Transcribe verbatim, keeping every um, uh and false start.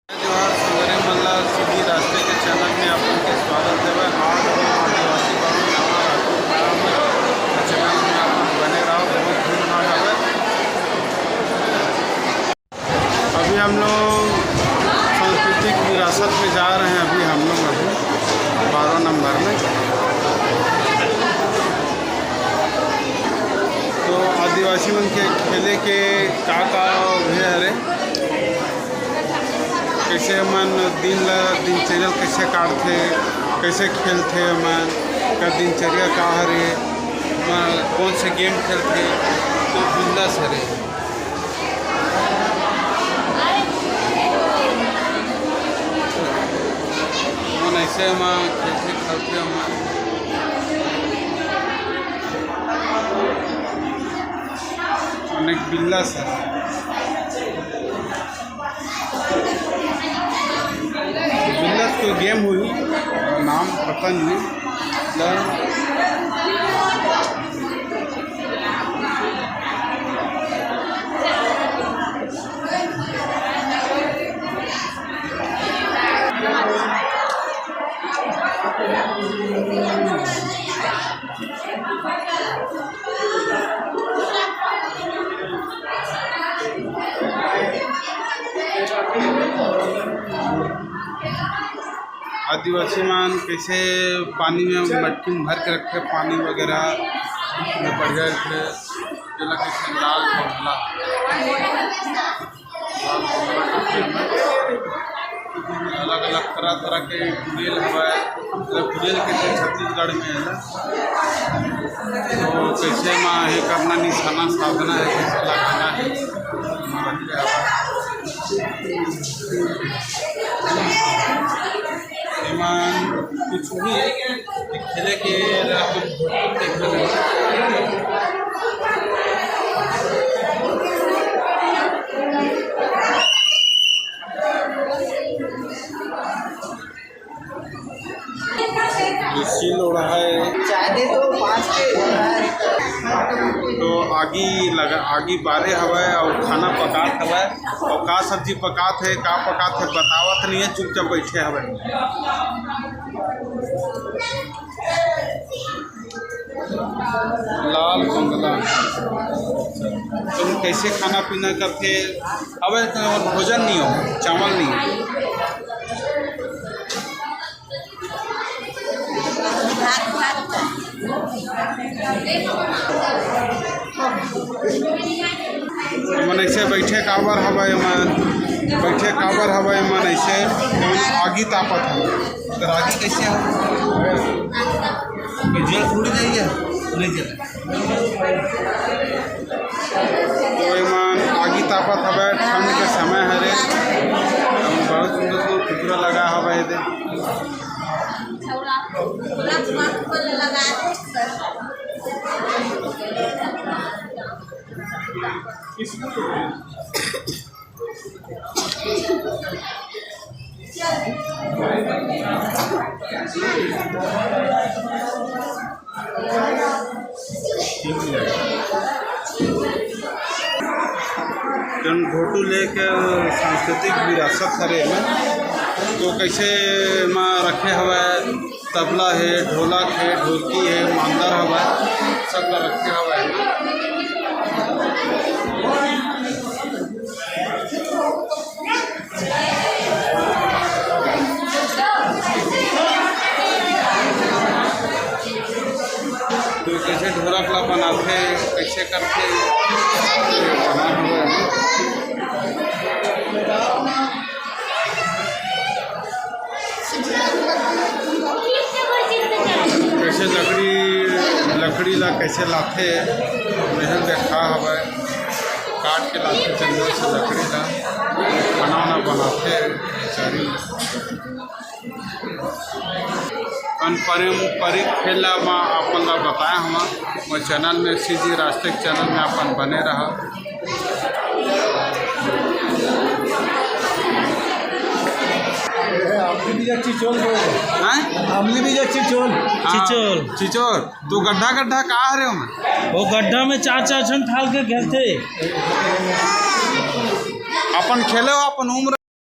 जोहार संगवारी मन ला, सीधी रास्ते के चैनल में आप मन के स्वागत हवय। आज हम आदिवासी बाबू नवा रायपुर पारा में, तो चैनल में आप मन बने रहो, बहुत धूमधाम हवय। अभी हम लोग सांस्कृतिक विरासत में जा रहे हैं, अभी हम लोग अभी बारह नंबर में। तो आदिवासी मन के खेले के का का उहे हरे, कइसे मन दिन ला, दिनचर्या कइसे काटथे, कइसे खेलथे मन, का दिनचर्या का हरे, मन कौन से गेम खेलथे, तो बिंदास हरे। मन अइसे म खेलथे, खेलथे मन। अनेक बिंदास हरे। बिंदास कोई गेम होही, नाम पता नहीं। आदिवासी मन कइसे पानी में मटकी में भर के रखथे, पानी वगैरह बढ़िया रखथे, जेला कइसे लाल भंगला। अलग-अलग तरह-तरह के गुलेल हवय। मतलब गुलेल के छत्तीसगढ़ में है ना, तो कैसे मा हे करना, निशाना साधना है, कैसे लगाना है, एमन कुछ भी खेले के सील ओढ़ा है। तो आगी लगा, आगी बारे हवय अउ खाना पकात हवय। अउ का सब्जी पकात हे, का पकात हे, बतावत नहीं है, चुपचाप बैठे हवय। लाल बंगला। तुम कैसे खाना पीना करथे? अबे तो भोजन नहीं हो, चावल नहीं हो। मन ऐसे बैठे काबर हवय, मन बैठे काबर हवय, मन ऐसे आगी तापत हवय। तो आगी कैसे हो? कोई जल थोड़ी जाइए, नहीं जल। तो एमन आगी तापत हवय, ठंड के समय हरे, बहुत सुंदर सुंदर पुतला लगा हवय एदे। जौन घोटू लेके सांस्कृतिक विरासत हरे एमे, तो कैसे मा रखे हवय, तबला हे, ढोलक हे, ढोलकी हे, मांदर हवय, सब ला रखे हवय। तो कैसे ढोलक ला बनाथे, कैसे करथे, बना हुआ है। कैसे लकड़ी, लकड़ी ला कैसे लाथे, मेहन देखा हवय। काट के लाथे जंगल से लकड़ी ला, खाना वाना बनाथे बेचारी। अन पारंपरिक खेल ला मैं अपन ला बताया हूँ, मोर चैनल में, सीजी राष्ट्रीय चैनल में अपन बने रहा। अमली बीजा चिचोल बोल। हैं? अमली बीजा चिचोल। हाँ, चिचोल। चिचोल। तो गड्ढा गड्ढा का हरे ओमे? वो गड्ढा में चार चार झन ठाल के खेलथे। अपन खेले हो, अपन उम्र